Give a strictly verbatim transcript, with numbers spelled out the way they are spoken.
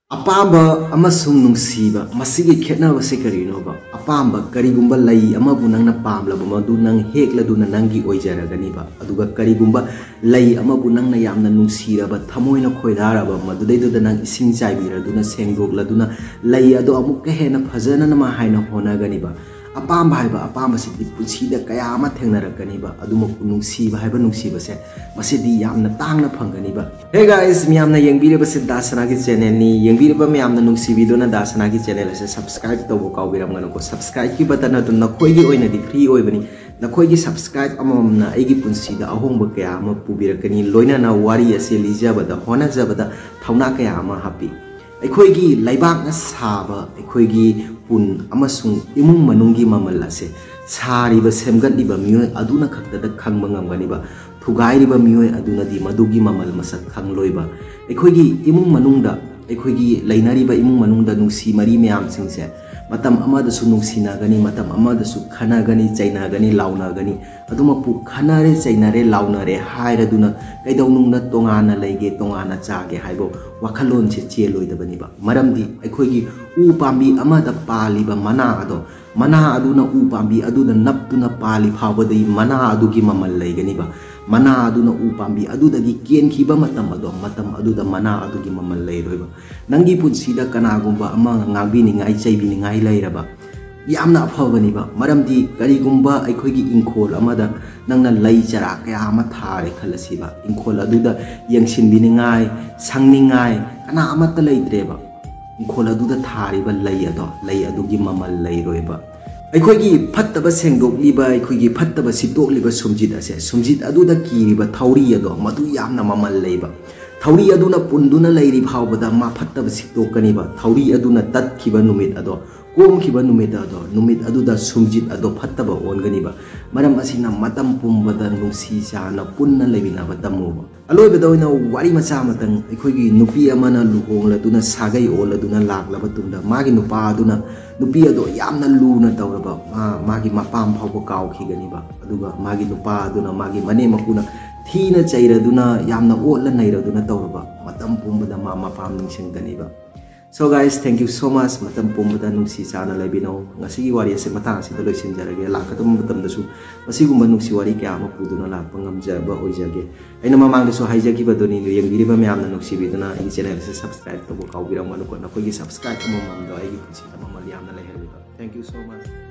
ꯑꯄꯥꯝꯕ ꯑꯃꯁꯨꯡ ꯅꯨꯡꯁꯤꯕ, ꯃꯁꯤꯒꯤ ꯈꯦꯠꯅꯕꯁꯦ ꯀꯔꯤꯅꯣꯕ? ꯑꯄꯥꯝꯕ, ꯀꯔꯤꯒꯨꯝꯕ ꯂꯩ ꯑꯃꯕꯨ ꯅꯪꯅ ꯄꯥꯝꯂꯕ, ꯃꯗꯨ ꯅꯪ ꯍꯦꯛꯂꯗꯨꯅ ꯅꯪꯒꯤ ꯑꯣꯏꯖꯔꯒꯅꯤꯕ꯫ ꯑꯗꯨꯒ ꯀꯔꯤꯒꯨꯝꯕ ꯂꯩ ꯑꯃꯕꯨ ꯅꯪꯅ ꯌꯥꯝꯅ ꯅꯨꯡꯁꯤꯔꯕ, ꯊꯃꯣꯏꯅ ꯈꯣꯏꯗꯥꯔꯕ, ꯃꯗꯨꯗꯩꯗꯨꯗ ꯅꯪ ꯏꯁꯤꯡ ꯆꯥꯏꯕꯤꯔꯗꯨꯅ, ꯁꯦꯡꯗꯣꯛꯂꯗꯨꯅ, ꯂꯩ ꯑꯗꯣ ꯑꯃꯨꯛꯀ ꯍꯦꯟꯅ ꯐꯖꯅꯅꯕ ꯍꯥꯏꯅ ꯍꯣꯠꯅꯒꯅꯤꯕ꯫ ꯑꯄꯥꯝꯕ ꯍꯥꯏꯕ ꯑꯄꯥꯝꯕꯁꯤꯗꯤ ꯄꯨꯟꯁꯤꯗ ꯀꯌꯥ ꯑꯃ ꯊꯦꯡꯅꯔꯛꯀꯅꯤꯕ꯫ ꯑꯗꯨꯃꯛꯄꯨ ꯅꯨꯡꯁꯤꯕ ꯍꯥꯏꯕ ꯅꯨꯡꯁꯤꯕꯁꯦ, ꯃꯁꯤꯗꯤ ꯌꯥꯝꯅ ꯇꯥꯡꯅ ꯐꯪꯒꯅꯤꯕ꯫ Hey guys, ꯃꯤꯌꯥꯝꯅ ꯌꯦꯡꯕꯤꯔꯤꯕꯁꯤ ꯗꯥ ꯁꯅꯥꯒꯤ channelꯅꯤ꯫ ꯌꯦꯡꯕꯤꯔꯤꯕ ꯃꯌꯥꯝꯅ ꯅꯨꯡꯁꯤꯕꯤꯗꯨꯅ ꯗꯥ ꯁꯅꯥꯒꯤ channel ꯑꯁꯦ subscribe ꯇꯧꯕ ꯀꯥꯎꯕꯤꯔꯝꯒꯅꯨꯀꯣ꯫ Subscribeꯀꯤ button ꯑꯗꯨ ꯅꯈꯣꯏꯒꯤ ꯑꯣꯏꯅꯗꯤ free ꯑꯣꯏꯕꯅꯤ꯫ ꯅꯈꯣꯏꯒꯤ subscribe ꯑꯃꯃꯝꯅ ꯑꯩꯒꯤ ꯄꯨꯟꯁꯤꯗ ꯑꯍꯣꯡꯕ ꯀꯌꯥ ꯑꯃ ꯄꯨꯕꯤꯔꯛꯀꯅꯤ, ꯂꯣꯏꯅꯅ ꯋꯥꯔꯤ ꯑꯁꯤ ꯂꯤꯖꯕꯗ, ꯍꯣꯠꯅꯖꯕꯗ ꯊꯧꯅꯥ ꯀꯌꯥ ꯑꯃ ꯍꯥꯞꯄꯤ꯫ ꯑꯩꯈꯣꯏꯒꯤ ꯂꯩꯕꯥꯛꯅ ꯁꯥꯕ ꯑꯩꯈꯣꯏꯒꯤ ꯄꯨꯟ ꯑꯃꯁꯨꯡ ꯏꯃꯨꯡ ꯃꯅꯨꯡꯒꯤ ꯃꯃꯜ ꯑꯁꯦ ꯁꯥꯔꯤꯕ, ꯁꯦꯝꯒꯠꯂꯤꯕ ꯃꯤꯑꯣꯏ ꯑꯗꯨꯅ ꯈꯛꯇꯗ ꯈꯪꯕ ꯉꯝꯒꯅꯤꯕ꯫ ꯊꯨꯒꯥꯏꯔꯤꯕ ꯃꯤꯑꯣꯏ ꯑꯗꯨꯅꯗꯤ ꯃꯗꯨꯒꯤ ꯃꯃꯜ ꯃꯁꯛ ꯈꯪꯂꯣꯏꯕ꯫ ꯑꯩꯈꯣꯏꯒꯤ ꯏꯃꯨꯡ ꯃꯅꯨꯡꯗ, ꯑꯩꯈꯣꯏꯒꯤ ꯂꯩꯅꯔꯤꯕ ꯏꯃꯨꯡ ꯃꯅꯨꯡꯗ ꯅꯨꯡꯁꯤ ꯃꯔꯤ ꯃꯌꯥꯝꯁꯤꯡꯁꯦ ꯃꯇꯝ ꯑꯃꯗꯁꯨ ꯅꯨꯡꯁꯤꯅꯒꯅꯤ, ꯃꯇꯝ ꯑꯃꯗꯁꯨ ꯈꯟꯅꯒꯅꯤ, ꯆꯩꯅꯒꯅꯤ, ꯂꯥꯎꯅꯒꯅꯤ꯫ ꯑꯗꯨꯃꯛꯄꯨ ꯈꯟꯅꯔꯦ, ꯆꯩꯅꯔꯦ, ꯂꯥꯎꯅꯔꯦ ꯍꯥꯏꯔꯗꯨꯅ ꯀꯩꯗꯧꯅꯨꯡꯗ ꯇꯣꯉꯥꯟꯅ ꯂꯩꯒꯦ, ꯇꯣꯉꯥꯟꯅ ꯆꯥꯒꯦ ꯍꯥꯏꯕ ꯋꯥꯈꯜꯂꯣꯟꯁꯦ ꯆꯦꯜꯂꯣꯏꯗꯕꯅꯤꯕ꯫ ꯃꯔꯝꯗꯤ ꯑꯩꯈꯣꯏꯒꯤ ꯎ ꯄꯥꯝꯕꯤ ꯑꯃꯗ ꯄꯥꯜꯂꯤꯕ ꯃꯅꯥ ꯑꯗꯣ, ꯃꯅꯥ ꯑꯗꯨꯅ ꯎ ꯄꯥꯝꯕꯤ ꯑꯗꯨꯗ ꯅꯞꯇꯨꯅ ꯄꯥꯜꯂꯤ ꯐꯥꯎꯕꯗꯤ ꯃꯅꯥ ꯑꯗꯨꯒꯤ ꯃꯃꯜ ꯂꯩꯒꯅꯤꯕ꯫ ꯃꯅꯥ ꯑꯗꯨꯅ ꯎ ꯄꯥꯝꯕꯤ ꯑꯗꯨꯗꯒꯤ ꯀꯦꯟꯈꯤꯕ ꯃꯇꯝ ꯑꯗꯣ, ꯃꯇꯝ ꯑꯗꯨꯗ ꯃꯅꯥ ꯑꯗꯨꯒꯤ ꯃꯃꯜ ꯂꯩꯔꯣꯏꯕ꯫ ꯅꯪꯒꯤ ꯄꯨꯟꯁꯤꯗ ꯀꯅꯥꯒꯨꯝꯕ ꯑꯃ ꯉꯥꯡꯕꯤꯅꯤꯡꯉꯥꯏ, ꯆꯩꯕꯤꯅꯤꯡꯉꯥꯏ ꯂꯩꯔꯕ, ꯌꯥꯝꯅ ꯑꯐꯕꯅꯤꯕ꯫ ꯃꯔꯝꯗꯤ ꯀꯔꯤꯒꯨꯝꯕ ꯑꯩꯈꯣꯏꯒꯤ ꯏꯪꯈꯣꯜ ꯑꯃꯗ ꯅꯪꯅ ꯂꯩ ꯆꯔꯥ ꯀꯌꯥ ꯑꯃ ꯊꯥꯔꯦ ꯈꯜꯂꯁꯤꯕ, ꯏꯪꯈꯣꯜ ꯑꯗꯨꯗ ꯌꯦꯡꯁꯤꯟꯕꯤꯅꯤꯡꯉꯥꯏ, ꯁꯪꯅꯤꯡꯉꯥꯏ ꯀꯅꯥ ꯑꯃꯠꯇ ꯂꯩꯇ꯭ꯔꯦꯕ꯫ ꯏꯪꯈꯣꯜ ꯑꯗꯨꯗ ꯊꯥꯔꯤꯕ ꯂꯩ ꯑꯗꯣ, ꯂꯩ ꯑꯗꯨꯒꯤ ꯃꯃꯜ ꯂꯩꯔꯣꯏꯕ꯫ ꯑꯩꯈꯣꯏꯒꯤ ꯐꯠꯇꯕ ꯁꯦꯡꯗꯣꯛꯂꯤꯕ, ꯑꯩꯈꯣꯏꯒꯤ ꯐꯠꯇꯕ ꯁꯤꯠꯇꯣꯛꯂꯤꯕ ꯁꯨꯝꯖꯤꯠ ꯑꯁꯦ, ꯁꯨꯝꯖꯤꯠ ꯑꯗꯨꯗ ꯀꯤꯔꯤꯕ ꯊꯧꯔꯤ ꯑꯗꯣ, ꯃꯗꯨ ꯌꯥꯝꯅ ꯃꯃꯜ ꯂꯩꯕ꯫ ꯊꯧꯔꯤ ꯑꯗꯨꯅ ꯄꯨꯟꯗꯨꯅ ꯂꯩꯔꯤ ꯐꯥꯎꯕꯗ ꯃꯥ ꯐꯠꯇꯕ ꯁꯤꯠꯇꯣꯛꯀꯅꯤꯕ꯫ ꯊꯧꯔꯤ ꯑꯗꯨꯅ ꯇꯠꯈꯤꯕ ꯅꯨꯃꯤꯠ ꯑꯗꯣ, ꯀꯣꯝꯈꯤꯕ ꯅꯨꯃꯤꯠ ꯑꯗꯣ, ꯅꯨꯃꯤꯠ ꯑꯗꯨꯗ ꯁꯨꯝꯖꯤꯠ ꯑꯗꯣ ꯐꯠꯇꯕ ꯑꯣꯟꯒꯅꯤꯕ꯫ ꯃꯔꯝ ꯑꯁꯤꯅ ꯃꯇꯝ ꯄꯨꯝꯕꯗ ꯅꯨꯡꯁꯤ ꯆꯥꯟꯅ ꯄꯨꯟꯅ ꯂꯩꯃꯤꯟꯅꯕ ꯇꯝꯃꯨꯕ꯫ ꯑꯂꯣꯏꯕꯗ ꯑꯣꯏꯅ ꯋꯥꯔꯤ ꯃꯆꯥ ꯑꯃꯇꯪ, ꯑꯩꯈꯣꯏꯒꯤ ꯅꯨꯄꯤ ꯑꯃꯅ ꯂꯨꯍꯣꯡꯂꯗꯨꯅ, ꯁꯥꯒꯩ ꯑꯣꯜꯂꯗꯨꯅ ꯂꯥꯛꯂꯕ ꯇꯨꯡꯗ, ꯃꯥꯒꯤ ꯅꯨꯄꯥ ꯑꯗꯨꯅ ꯅꯨꯄꯤ ꯑꯗꯣ ꯌꯥꯝꯅ ꯂꯨꯅ ꯇꯧꯔꯕ, ꯃꯥ, ꯃꯥꯒꯤ ꯃꯄꯥꯝ ꯐꯥꯎꯕ ꯀꯥꯎꯈꯤꯒꯅꯤꯕ꯫ ꯑꯗꯨꯒ ꯃꯥꯒꯤ ꯅꯨꯄꯥ ꯑꯗꯨꯅ ꯃꯥꯒꯤ ꯃꯅꯦꯝ ꯃꯀꯨꯅ ꯊꯤꯅ ꯆꯩꯔꯗꯨꯅ, ꯌꯥꯝꯅ ꯑꯣꯠꯂ ꯅꯩꯔꯗꯨꯅ ꯇꯧꯔꯕ, ꯃꯇꯝ ꯄꯨꯝꯕꯗ ꯃꯥ ꯃꯄꯥꯝ ꯅꯤꯡꯁꯤꯡꯒꯅꯤꯕ꯫ So guys, thank you so much. ꯃꯇꯝ ꯄꯨꯝꯕꯗ ꯅꯨꯡꯁꯤ ꯆꯥꯅ ꯂꯩꯕꯤꯅꯧ꯫ ꯉꯁꯤꯒꯤ ꯋꯥꯔꯤ ꯑꯁꯤ ꯃꯇꯥꯡ ꯑꯁꯤꯗ ꯂꯣꯏꯁꯤꯟꯖꯔꯒꯦ꯫ ꯂꯥꯛꯀꯗꯕ ꯃꯇꯝꯗꯁꯨ ꯃꯁꯤꯒꯨꯝꯕ ꯅꯨꯡꯁꯤ ꯋꯥꯔꯤ ꯀꯌꯥ ꯑꯃ ꯄꯨꯗꯨꯅ ꯂꯥꯛꯄ ꯉꯝꯖꯕ ꯑꯣꯏꯖꯒꯦ꯫ ꯑꯩꯅ ꯃꯃꯥꯡꯗꯁꯨ ꯍꯥꯏꯖꯈꯤꯕꯗꯨꯅꯤ, ꯌꯦꯡꯕꯤꯔꯤꯕ ꯃꯌꯥꯝꯅ ꯅꯨꯡꯁꯤꯕꯤꯗꯨꯅ ꯑꯩꯒꯤ channel ꯑꯁꯤ subscribe ꯇꯧꯕ ꯀꯥꯎꯕꯤꯔꯝꯒꯅꯨꯀꯣ꯫ ꯅꯈꯣꯏꯒꯤ subscribe ꯑꯃꯃꯝꯗꯣ ꯑꯩꯒꯤ ꯄꯨꯟꯁꯤꯗ ꯃꯃꯜ ꯌꯥꯝꯅ ꯂꯩꯍꯜꯂꯤꯕ꯫ Thank you so much.